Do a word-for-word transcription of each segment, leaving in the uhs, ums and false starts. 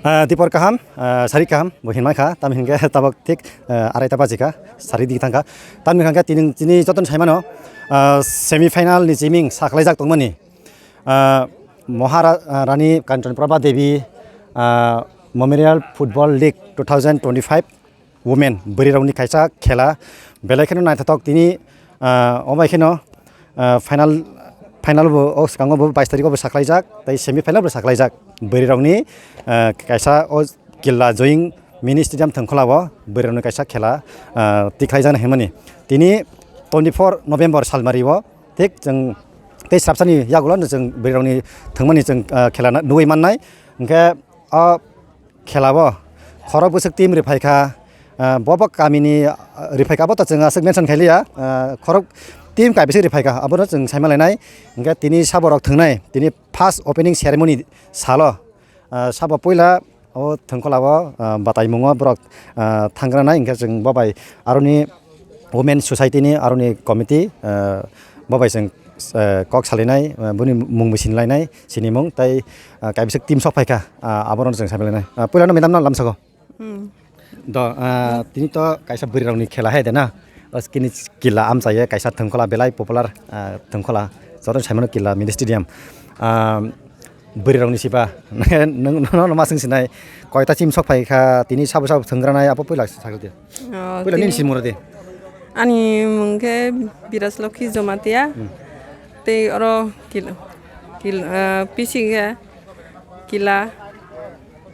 Ah, dipor kaham, ah, sari kaham, bo hinmai kha, tam hinkhe tabok thik, ah, araita baji kha, sari digi thangkha. Tam hinkhe tini, tini joton saimano, ah, semi final ni jiming sakhlaijak tongmani. Ah, Mahara-, ah, Rani Kanchanprabha Devi, ah, Memorial Football League two thousand twenty-five Women bwrwirokni kaisa khela belai kheno naithothok tini, ah, omo kheno, ah, final, final bo o swkango bo bais tarikh o bo saklaijak tei semi final bo saklaijak bwrwirokni, ah, kaisa o Killa Joying Mini Stadium Thangkholao bwrwirokni kaisa khela, ah, tikhlaijaknai hwnmani tini twenty four November salmari o thik chwng tei srapsani yagulo chwng bwrwirokni thwngmani chwng, ah, khela nugwi mannai hwnkhe o khela o khorok bwswk team rwphai kha, ah, bo bo kamini, ah, rwphai kha, abo to chwng aswk mention khai liya, ah, khorok team kaibwswk rwphai kha, abono chwng saima lainai. Hwnkhe tini sabo rok thwngnai, tini first opening ceremony salo, ah, sabo puila o Thangkholao, ah, bataimungo borok, ah, thangranai, hwnkhe chwng bo bai aroni Women Society ni aroni committee, ah, bo bai chwng, ah, kok salainai, ah, boni mung bo sinlainai, sinimung tei, ah, kaibwswk team sok phaikha, ah, abono chwng saimalainai. Ah, puilano madam no lamsako. Hmm. Do, ah, tini to kaisa bwrwirokni khela hai de na. O kini Killa amchaiye kaisa Thangkhola belai popular, ah, Thangkhola. Joto saimano Killa mini stadium. Ah, bwrwirokni siba. Nwng, nwng, nwng, nwng ma swng sinai. Koita team sok phaikha, tini sabo sabo thwngranai, abo puila sakhe de. Oh, puila nini tini simung rw de. Ani mung khe Biraj Lokhi Jomatia. Hmm. Tei oro Kil-, Kil-, ah, P C khe Killa.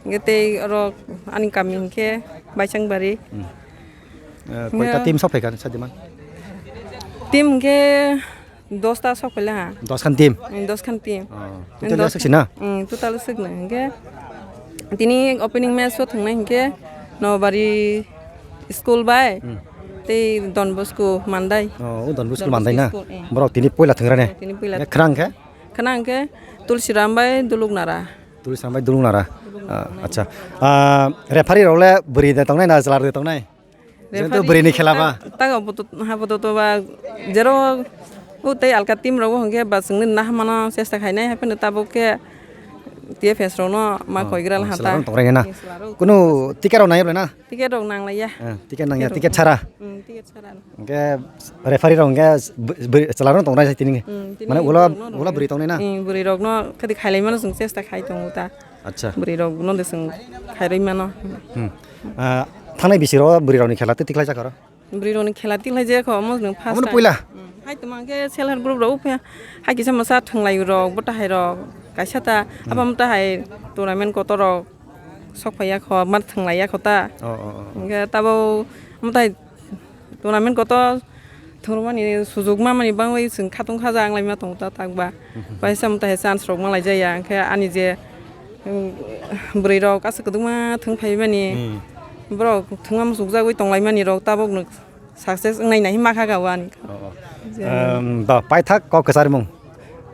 Hingke tei oro ani kami hingke Baisang Bari. Hmm. Eh, koita team sok phaikha sadiman? Team hingke dosta sok phaila ha. Dos khan team? Mm, dos khan team. Oh, total aswk sina? Mm, total aswk na. Hingke tini opening match o thangnai hingke Nobari school bai, hmm, tei Don Bosco Mandai. Oh, o Don Bosco Mandai na? School, eh. Borok tini poila thangrane? Tini poila. Hingke khwrang khe? Khwrang khe Tulsiram bai Duluknara. Tulsiram bai Duluknara. Duluknara. Ah, acha. Ah, referee rok le bwrwi de tongnai na chwla rok de tongnai? Jento bwrwi ni khela ba? Ta-, tago boto, ha boto to ba jero o tei alka team rok bo hwnkhe ba chwngno nahmano chesta khainai, hapheno tabuk khe T F S rok no ma koigra laha ta. Chwla rok tongnai na? Chwla rok. Kunu ticket rok nai bwlai na? Ticket rok nanglaiya. Eh, ticket nangya, ticket rok ticket nang-, chara. Hmm, ticket chara. Hingke referee rok hingke bw-, bw-, chwla rok tongnai tini. Hmm, tini mane ulo, ulo bwrwi tongnai na? Hmm, bwrwi rok no khadi khailai mano chwng chesta khai tongo ta. Acha. Bwrwi rok no de chwng khairwi mano. Hmm. Ah, thangnai bisi ro bwrwi rok ni khela twi tikhlai jakaro? Bwrwi rok ni khela tikhlai jakho omo nwng first time. Omo puila? Hmm. Hai tongma khe self help group rok uphe hai kisa masa thwnglai rok bo tahai rok kaisa ta. Hmm. Abo mo tahai tournament kotor rok sok phai ya kho, ma thwnglai ya kho ta. Oh, oh, oh. Hingke tabo mo tahai tournament kotor thwngmani sujuk mamani bangwi chwng khatung khaja wnglaima tongo ta takba. Mhm. Paisa mwtai chance rok malaijaya, hwnkhe ani je, um, bwrwi rok aswk kwdwkma thwng phaimani, hmm, borok thwngma muchukjagwi tonglaimani rok tabukno success wngnai nai hima kha ga o ani. Oh, oh. Je. Em, do, paithak kok kwcharmung.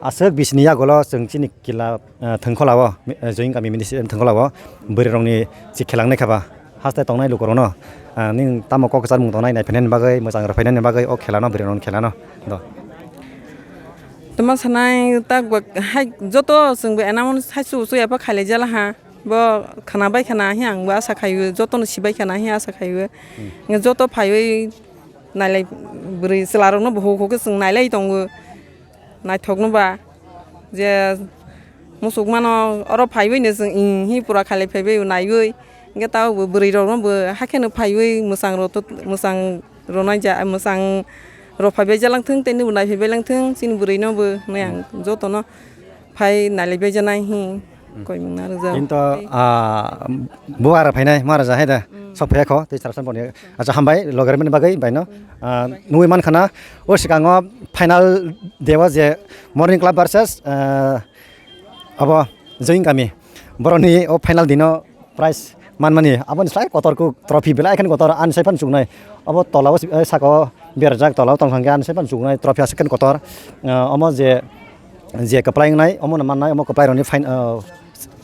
Aswk bisini yagulo chwng chini kila, eh, Thwngkholao, eh, Joying Kami Ministry Thwngkholao bwrwirokni chikhelangnai kha ba. Haste tongnai lukurokno, ah, ning tamo kok kwcharmung tongnai naiphainani bagwi, mwchang rwphainani bagwi o khelano, bwrwirokni khelano do. Tamo sanai tak bo hai joto chwngbo enamon hai chubu chuya pha khailai jala ha. Bo khwna bai khwna hi ang bo asa khaiwi, jotono sibai khwna hi asa khaiwi. Hmm. Joto phaiwi nailai bwrwi chwlarokno bo huk huk khe chwng nailai tongo. Naithokno ba je muchukmano oro phaibaino chwng ing hi pura khalai phaibai naiwi, hwnkhe tabukbo bwrwirokno bo hakheno phaiwi mwchang rw-, mwchang rwnai ja, mwchang rw phaibai jalangthwng tei nwbo naiphaibai langthwng chini bwrwino bo hwnwi ang jotono phai nailaibai janai hi. Hmm. Koimung na rwjak. Kinto, ah, buwara phainai, Maharaja hai da. Hmm. Sok phaiya kho, tei chwla samani. Acha, hambai, logar mani bagwi, baino. Hmm. Ah, nugwi mankha na, o swkango final day o je Morning Club versus, ah, abo Joying Kami. Borokni o final dino prize manmani, aboni slai kotor kuk trophy belai khe kotor, ani sai phano chuknai. Abo tola o, eh, saka o berajak, tola o tongthang khe ani sai phano chuknai trophy aswk khe kotor. Ah, omo je je kwplai wngnai, omono mannai, omo kwplai rokni fin-, ah,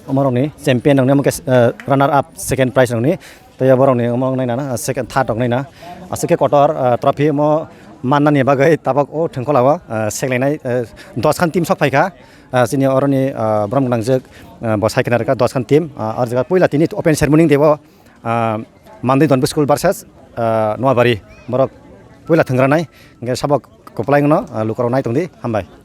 omo rokni champion rokni, omo khe, ah, runner up, second prize rokni, tei borokni omo wngnai nana, second, third roknai na, aswk khe kotor, ah, trophy omo mannani bagwi tabok o thwngkhwlao, ah, seklainai, ah, dos khan team sok phaikha. Ah, chini oroni, ah, borom gwnangjwk, ah, bo sai khna rwkha dos khan team. Ah, o jaga puila tini open ceremony debo, ah, Mandwi Don Bosco School versus, ah, Noabari. Borok puila thwngranai. Hwnkhe sabo kwplai wngno, ah, lukurok nai tongdi. Hambai.